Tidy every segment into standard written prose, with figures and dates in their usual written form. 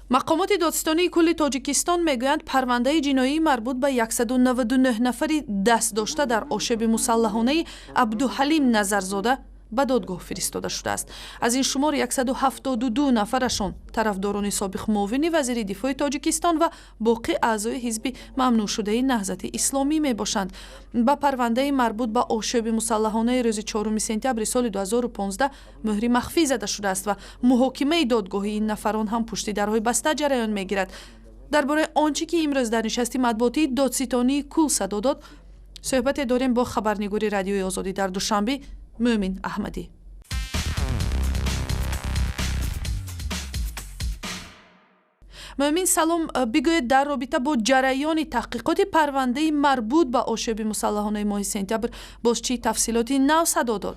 Мақомоти Додситонии кулли Тоҷикистон мегӯянд, парвандаи ҷиноии марбут ба 199 нафари даст дошта дар ошӯби мусаллаҳонаи Абдуҳалим Назарзода ба додгоҳ фиристода шудааст. Аз ин шумор 172 нафарашон тарафдорони собиқ муовини вазири дифои Тоҷикистон ва боқӣ аъзои ҳизби мамнӯъшудаи Наҳзати Исломӣ мебошанд. Ба парвандаи марбут ба ошӯби мусаллаҳонаи рӯзи 4 сентябри соли 2015 мӯҳри махфӣ зада шудааст ва муҳокимаи додгоҳи ин нафарон ҳам пушти дарҳои баста ҷараён мегирад. Дар бораи он чӣ ки имрӯз дар нишасти матбуотии Додситонии кул садо дод, суҳбате дорем бо хабарнигори Радиои Озодӣ дар Душанбе, Мӯмин Аҳмадӣ. Мӯмин, салом. Бигӯед, дар робита бо ҷараёни таҳқиқоти парвандаи марбут ба ошӯби мусаллаҳонаи моҳи сентябр боз чӣ тафсилоти нав садо дод?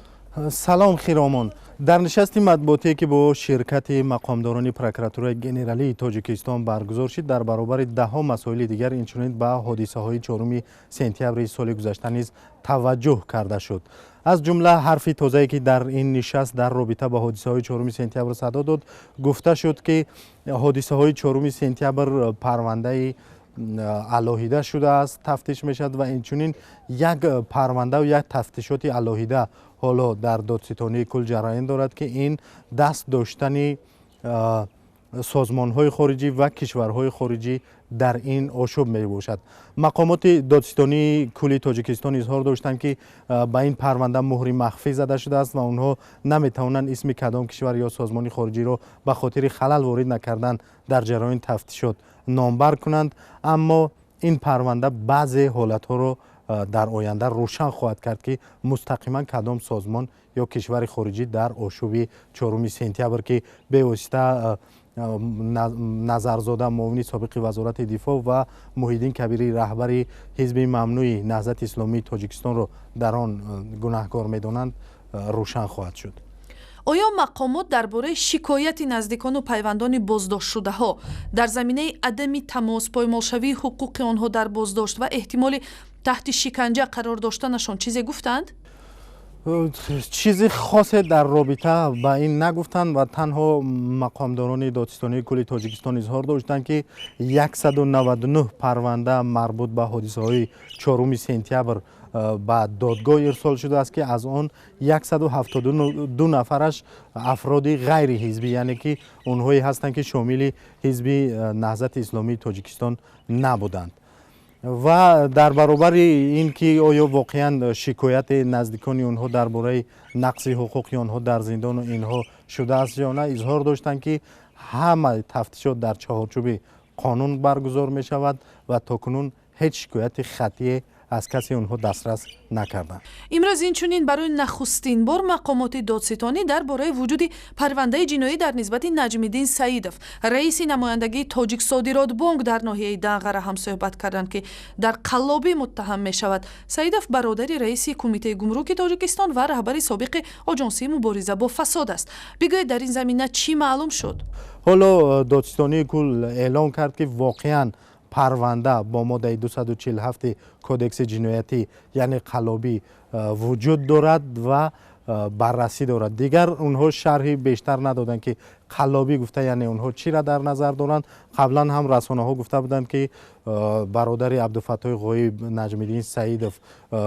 Салом, Хиромон. Дар нишасти матбуотие, ки бо ширкати мақомдорони Прокуратураи генералии Тоҷикистон баргузор шид, дар баробари даҳҳо масоили дигар инчунин ба ҳодисаҳои 4 сентябри соли гузашта низ таваҷҷӯҳ карда шуд. Аз ҷумла ҳарфи тозае, ки дар ин нишаст дар робита ба ҳодисаҳои 4 сентябр садо дод, гуфта шуд, ки ҳодисаҳои 4 сентябр парвандаи алоҳида шудааст, тафтиш мешавад ва инчунин як парвандаву як тафтишоти алоҳида ҳоло дар Додситонии кул ҷараён дорад, ки ин даст доштани созмонҳои хориҷӣ ва кишварҳои хориҷӣ дар ин ошӯб мебошад. Мақомоти Додситонии кулли Тоҷикистон изҳор доштанд, ки ба ин парванда муҳри махфӣ зада шудааст ва онҳо наметавонанд исми кадом кишвар ё созмони хориҷиро ба хотири халал ворид накардан дар ҷараёни тафтишот номбар кунанд, аммо ин парванда баъзе ҳолатҳоро дар оянда рӯшан хоҳад кард, ки мустақиман кадом созмон ё кишвари хориҷӣ дар ошӯби 4 сентябр, ки бевосита Назарзода, муовини собиқи Вазорати дифоъ, ва Муҳиддин Кабирӣ, раҳбари ҳизби мамнӯи Наҳзати Исломии Тоҷикистонро дар он гунаҳкор медонанд, рӯшан хоҳад шуд. Оё мақомот дар бораи шикояти наздикону пайвандони боздоштшудаҳо дар заминаи адами тамос, поймолшавии ҳуқуқи онҳо дар боздошт ва эҳтимоли таҳти шиканҷа қарор доштанашон чизе гуфтанд? Чизи хосе дар робита ба ин нагуфтанд ва танҳо мақомдорони Додситонии кулли Тоҷикистон изҳор доштанд, ки 199 парванда марбут ба ҳодисаҳои 4 сентябр ба додгоҳ ирсол шудааст, ки аз он 172 нафараш афроди ғайриҳизбӣ, яъне ки онҳое ҳастанд, ки шомили ҳизби Наҳзати Исломии Тоҷикистон набуданд. Ва дар баробари ин ки оё воқеан шикояти наздикони онҳо дар бораи нақси ҳуқуқи онҳо дар зиндону инҳо шудааст ё на, изҳор доштанд, ки ҳама тафтишот дар чаҳорчӯби қонун баргузор мешавад ва то кунун ҳеҷ шикояти хаттие аз касе онҳо дастрас накарданд. Имрӯз инчунин барои нахустин бор мақомоти додситонӣ дар бораи вуҷуди парвандаи ҷиноӣ дар нисбати Наҷмиддин Саидов, раиси намояндагии Тоҷиксодиротбонк дар ноҳияи Данғара ҳам суҳбат карданд, ки дар қаллобӣ муттаҳам мешавад. Саидов бародари раиси Кумитаи гумруки Тоҷикистон ва раҳбари собиқи Оҷонсии мубориза бо фасод аст. Бигӯед, дар ин замина чӣ маълум шуд? Ҳоло Додситонии кул эълон кард, ки воқеан парванда бо моддаи 247 Кодекси ҷиноятӣ, яъне қаллобӣ, вуҷуд дорад ва баррасӣ дорад. Дигар онҳо шарҳи бештар надоданд, ки қаллобӣ гуфта, яъне онҳо чиро дар назар доранд. Қаблан ҳам расонаҳо гуфта буданд, ки бародари Абдуфаттоҳи Ғоиб, Наҷмиддин Саидов,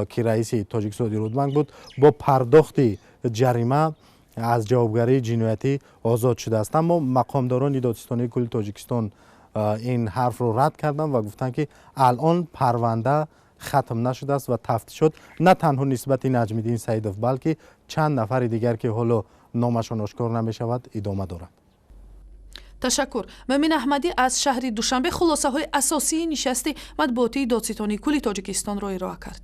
ки раиси Тоҷиксодиротбанк буд, бо пардохти ҷарима аз ҷавобгарии ҷиноятӣ озод шудааст, аммо мақомдорони Додситонии кулли Тоҷикистон ин ҳарфро рад карданд ва гуфтанд, ки алон парванда хатм нашудааст ва тафтишот на танҳо нисбати Наҷмиддин Саидов, балки чанд нафари дигар, ки ҳоло номашон ошкор намешавад, идома дорад. Ташаккур. Мӯмин Аҳмадӣ аз шаҳри Душанбе хулосаҳои асосии нишасти матбуотии Додситонии кулли Тоҷикистонро ироа кард.